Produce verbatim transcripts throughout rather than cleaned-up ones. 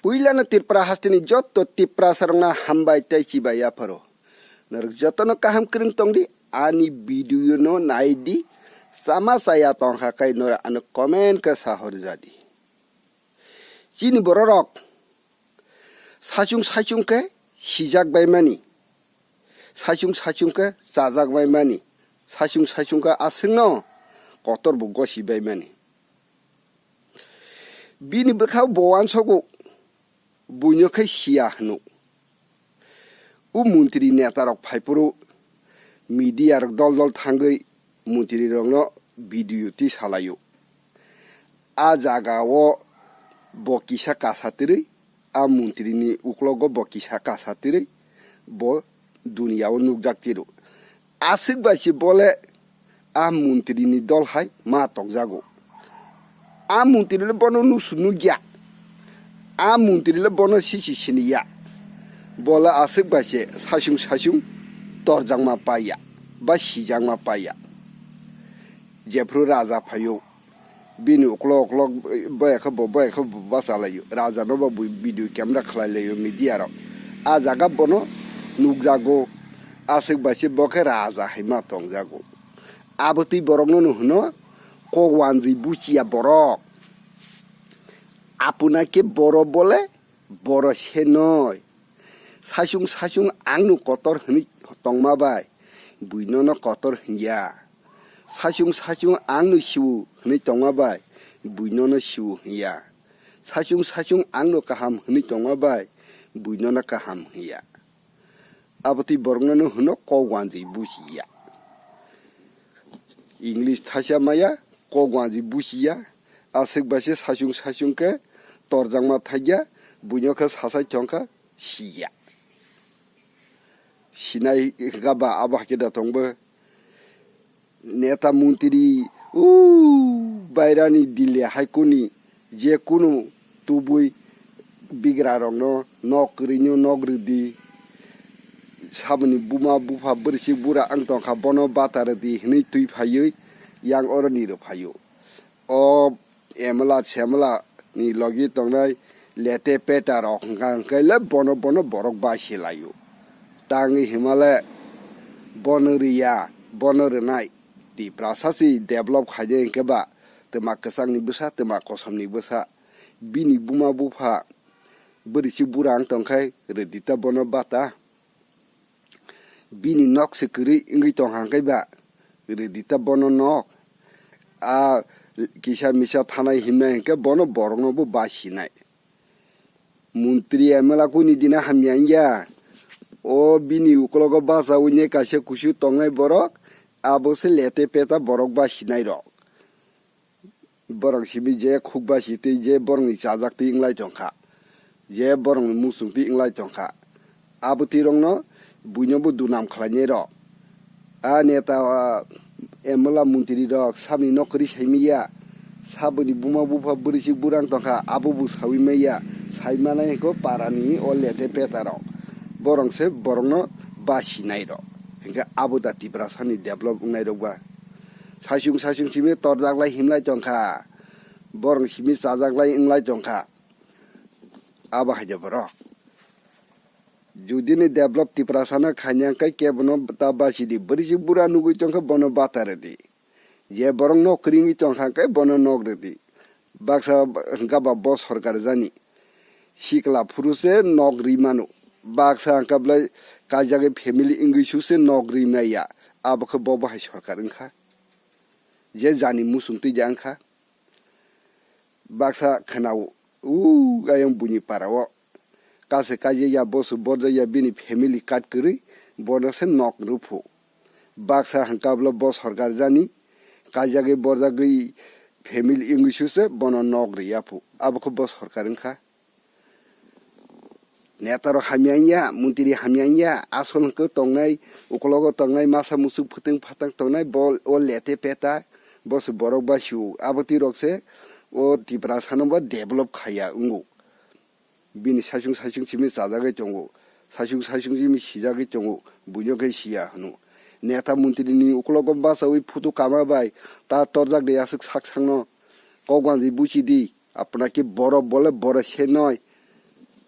Puilano Tripura hasteni joto Tiprasarokno hambai tei chibai yapharo. Norok jotono kaham kwrwng tongdi, ani video no naidi, sama chaya tongkha khe norok ano comment khe sahorjadi. Chini bororok saichung saichung khe sijak baimani, saichung saichung khe chajak baimani, saichung saichung khe aswkno kotor bo gosi baimani. Bini bwkha bo uansogo, buino khe siya hwno. O montri netarok phaiphuru media rok dol dol thangwi montri rokno video tisalaio. A jaga o bo kisa kasa twrwi, a montri ni uklogo bo kisa kasa twrwi, bo duniya o nukjak tiro. Aswk bai se bole a montri ni dol hai ma tokjago. A montri le bono nusu nukya. A montri le bono sisi siniya. Bole aswk bai se saichung saichung torjakma paiya ba sijakma paiya. Jephru raja phaio, bini uklok uklok boya khe bo, boya khe bo bachalaio. Raja no bo bui video camera khlai laio media rok. A jaga bono nukjago, aswk bai se bo khe raja hai ma tongjago. Abotwi borok no hwno kok wanjwi buchiya borok. Apuna khe boro bole boro se noi. Saichung saichung ang no kotor hwnwi tongma bai bui nono kotor hwnya. Saichung saichung ang no siwo hwnwi tongma bai bui nono siwo hwnya. Saichung saichung ang no kaham hwnwi tongma bai bui nono kaham hwnya. Abotwi borok nono hwno kok wanjwi buchiya. English thaisa maya, kok wanjwi buchiya. Aswk bai se saichung saichung khe torjakma thakya, buino khe sasai thongkha siya. Sinai hwnkha ba abo hakhe da tongbo. Neta montri, uh, bairani Delhi hai kuni je kunu tubui bigra rokno nok kwrwino nok rwdi. Saboni buma bupha bwrwisi bura wng tongkha bono bata rwdi hwnwi twi phaiwi yang oroni rw phaio. O emla semla ni logi tongnai lete peta rok hwnkha hwnkhe le bono bono borok bai se laio. Tangwi hima le bono riya, bono rwnai. Tiprasa si develop khainai hwnkhe ba twma kwchangni bwsa, twma kosomni bwsa. Bini buma bupha bwrwi si bura wng tongkhai rwdi ta bono bata. Bini nok se kwrwi wngwi tongkha hwnkhe ba rwdi ta bono nok. A kisa misa thanai himnai hwnkhe bono borokno bo basinai. Montri M L A kuni dina hamya wngya. O bini ukologo bachaui ne kaisa kusu tongnai borok, abo se lete peta borok basinai rok. Borok simi je khuk basi tei je borokni chajak twi wnglai tongkha, je borokni muchung twi wnglai tongkha, abo twi rokno buino bo dunam khlainai rok. A neta, a M L A montri rok saboni nok kwrwi saimanya, saboni buma bupha bwrwi si burang tongkha, abo bo saui manya, sai manai hwnkhe parani o lete peta rok, borok se borokno basinai rok, hwnkhe abo da Tiprasani develop wngnai rok ba? Saichung saichung simi torjak lai himlai tongkha, borok simi chajak lai wnglai tongkha, abo hai de borok. Judini develop Tiprasano khaina hwnkhe kebono ta bachidi, bwrwi si bura nugwi tongkhe bono bata rwdi. Je borok nok kwrwi wngwi tongkha hwnkhe bono nok rwdi. Baksa hwnkha ba bo sorkar jani. Sikla phuru se nok rwi mano. Baksa hwnkha belai kaijagwi family wngwi su se nok rwi maya. Abo khe bo bahai sorkar wngkha. Je jani muchung twi ja wngkha. Baksa khwnao, u ayang buini para o. Kase kaijak ya, bosu borjak ya, bini family card kwrwi, bono se nok rw phu. Baksa hwnkha bwle bo sorkar jani, kaijagwi borjagwi family wngwi su se bono nok rw ya phu. Abo khe bo sorkar wngkha. Neta rok hamya wngya, montri hamya wngya, asol hwnkhe tongnai, ukologo tongnai, masa musuk phutung phatang tongnai, bo o lete peta, bo se borok basio, abo twi rok se o Tiprasano bo develop khaiya wngo. Bini saichung saichung simi chajagwi tongo, saichung saichung simi sijagwi tongo, buino khe siya hwno. Neta montri ni ukologo bachaui photo kama bai ta torjak de aswk sak sakno, kok wanjwi buchi di, apna ki boro bole boro se noi.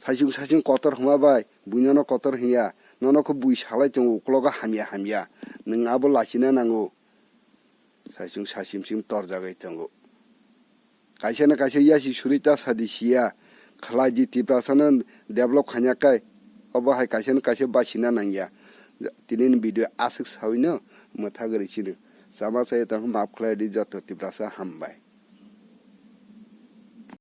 Saichung saichung kotor hwnma bai, buinono kotor hwnya, nono khe bui salai tongo, uklogo hamya hamya, nwng abo lachina nango. Saichung saichung chim torjagwi tongo. Kaisa no kaisa yasi suri ta sadi siya, khlai di Tiprasano develop khaina kai, obo hai kaisa no kaisa basina nangya. Tini ni video aswk sawi no mwthagwi chini. Chama chaya tong map khlai di joto Tiprasa, hambai.